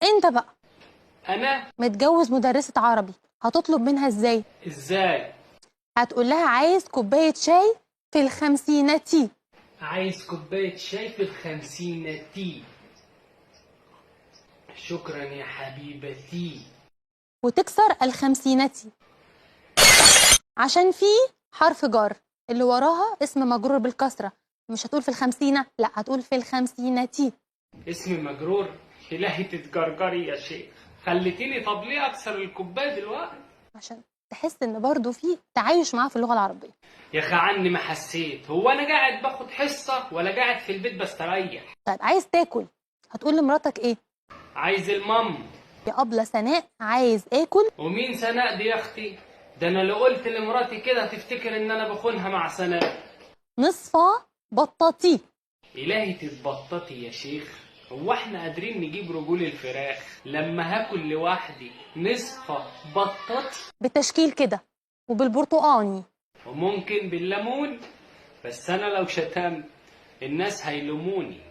انت بقى انا متجوز مدرسة عربي، هتطلب منها ازاي؟ ازاي؟ هتقول لها عايز كوباية شاي في الخمسيناتي. عايز كوباية شاي في الخمسيناتي. شكرا يا حبيبتي. وتكسر الخمسيناتي عشان في حرف جر اللي وراها اسم مجرور بالكسرة. مش هتقول في الخمسينة، لا هتقول في الخمسيناتي. اسم مجرور؟ إلهي تتجرجري يا شيخ، خليتيني. طب ليه أكسر الكوباية دلوقتي؟ عشان تحس ان برضو في تعايش معاه في اللغة العربية. يا اخي عني ما حسيت، هو أنا قاعد باخد حصة ولا قاعد في البيت بستريح؟ طيب عايز تاكل، هتقول لمراتك ايه؟ عايز المام. يا أبلة سناء عايز آكل. ومين سناء دي يا أختي؟ ده أنا لو قلت لمراتي كده هتفتكر إن أنا بخونها مع سناء. نصفة بطاطي. إلهي تتبططي يا شيخ، هو احنا قادرين نجيب رجول الفراخ لما هاكل لوحدي نصفة بطاطي؟ بالتشكيل كده وبالبرتقاني وممكن بالليمون، بس أنا لو شتمت الناس هيلوموني.